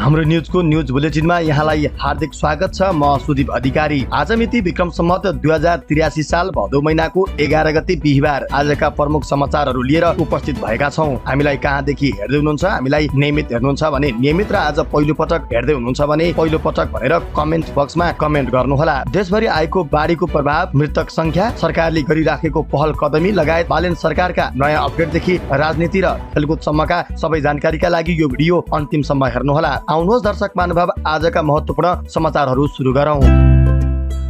हाम्रो न्यूजको न्यूज बुलेटिनमा यहाँलाई हार्दिक स्वागत छ। म सुदीप अधिकारी। आज मिति विक्रम सम्वत 2083 साल भदौ महिनाको 11 गते बिहीबार आजका प्रमुख समाचारहरू लिएर उपस्थित भएका छौं। हामीलाई कहाँदेखि हेर्दै हुनुहुन्छ, हामीलाई नियमित हेर्नुहुन्छ भने नियमित र आज पहिलो पटक हेर्दै हुनुहुन्छ भने पहिलो पटक भनेर कमेन्ट बक्समा कमेन्ट गर्नुहोला। देशभरि आएको बाढीको प्रभाव, मृतक संख्या, सरकारले गरिराखेको पहल कदमी लगायत बालेन सरकारका नयाँ अपडेटदेखि राजनीति र खेलकुदसम्मका सबै जानकारीका लागि यो भिडियो अन्तिमसम्म हेर्नुहोला। आउनुहोस् दर्शक महानुभाव, आजका महत्त्वपूर्ण समाचारहरू सुरु गरौं।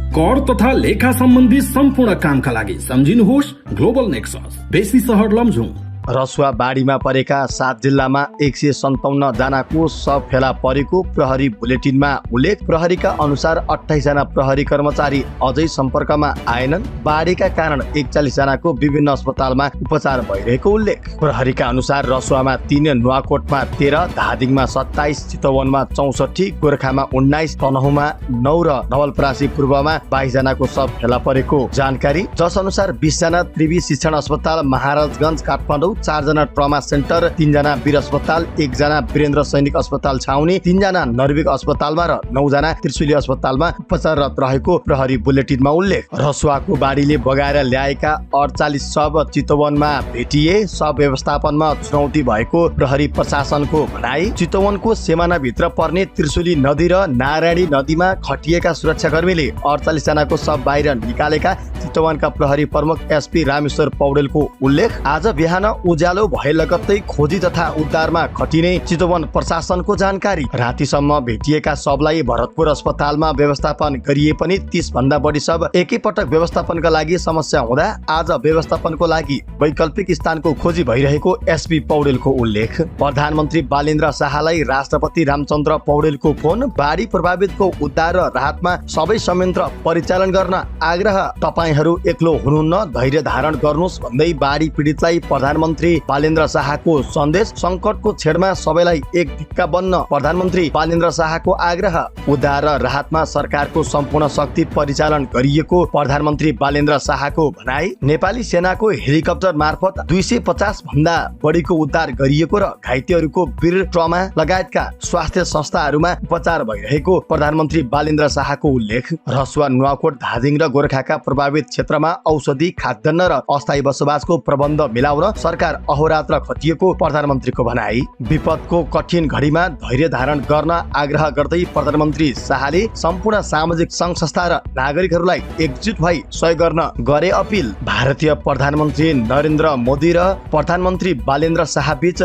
कर तथा लेखा सम्बन्धी सम्पूर्ण कामका लागि सम्झिनुहोस् ग्लोबल नेक्सस, बेसी सहर लमजुङ। रसुवा बाढीमा परेका 7 जिल्लामा 157 जनाको शव फेला परेको प्रहरी बुलेटिनमा उल्लेख। प्रहरीका अनुसार 28 जना प्रहरी कर्मचारी अझै सम्पर्कमा आएनन्। बाढीका कारण 41 जनाको विभिन्न अस्पतालमा उपचार भइरहेको उल्लेख। प्रहरीका अनुसार रसुवामा 3, नुवाकोटमा 13, धादिङमा 27, चितवनमा 64, गोर्खामा 19, तनहुँमा 9 र नवलपरासी पूर्वमा 22 जनाको शव फेला परेको जानकारी। जस अनुसार 20 जना त्रिवी शिक्षण अस्पताल महाराजगञ्ज काठमाडौँ, 4 जना ट्रमा सेन्टर, 3 जना वीर अस्पताल, 1 जना वीरेन्द्र सैनिक अस्पताल छाउनी, 3 जना नर्विक अस्पतालमा र 9 जना त्रिशुली अस्पतालमा उपचाररत रहेको प्रहरी बुलेटिनमा उल्लेख। रसुवाको बाढीले बगाएर ल्याएका 48 शव चितवनमा भेटिए। शव व्यवस्थापनमा चुनौती भएको प्रहरी प्रशासनको भनाई। चितवनको सिमानाभित्र पर्ने त्रिशुली नदी र नारायणी नदीमा खटिएका सुरक्षाकर्मीले 48 जनाको शव बाहिर निकालेका चितवनका प्रहरी प्रमुख एसपी रामेश्वर पौडेलको उल्लेख। आज बिहान उज्यालो भए लगत्तै खोजी तथा उद्धारमा खटिने चितवन प्रशासनको जानकारी। रातिसम्म भेटिएका शवलाई भरतपुर अस्पतालमा व्यवस्थापन गरिए पनि 30 भन्दा बढी शव एकैपटक व्यवस्थापनका लागि समस्या हुँदा आज व्यवस्थापनको लागि वैकल्पिक स्थानको खोजी भइरहेको एसपी पौडेलको उल्लेख। प्रधानमन्त्री बालेन्द्र शाहलाई राष्ट्रपति रामचन्द्र पौडेलको फोन। बाढी प्रभावितको उद्धार र राहतमा सबै संयन्त्र परिचालन गर्न आग्रह। तपाईहरू एक्लो हुनुहुन्न, धैर्य धारण गर्नुहोस् भन्दै बाढी पीडितलाई प्रधानमन्त्री बालेन्द्र शाहको सन्देश। संकटको छेडमा सबैलाई एक ढिक्का बन्न प्रधानमन्त्री बालेन्द्र शाहको आग्रह। उद्धार र राहतमा सरकारको सम्पूर्ण शक्ति परिचालन गरिएको प्रधानमन्त्री बालेन्द्र शाहको भनाई। नेपाली सेनाको हेलिकप्टर मार्फत 250 भन्दा बढीको उद्धार गरिएको र घाइतेहरूको वीर ट्रमा लगायतका स्वास्थ्य संस्थाहरूमा उपचार भइरहेको प्रधानमन्त्री बालेन्द्र शाहको उल्लेख। रसुवा, नुवाकोट, धादिङ र गोर्खाका प्रभावित क्षेत्रमा औषधि, खाद्यान्न र अस्थायी बसोबासको प्रबन्ध मिलाउन सरकार अहोरात्र खटिएको प्रधानमन्त्रीको भनाई। विपदको कठिन घडीमा धैर्य धारण गर्न आग्रह गर्दै प्रधानमन्त्री शाहले सम्पूर्ण सामाजिक सङ्घ संस्था र नागरिकहरूलाई एकजुट भई सहयोग गर्न गरे अपिल। भारतीय प्रधानमन्त्री नरेन्द्र मोदी र प्रधानमन्त्री बालेन्द्र शाह बीच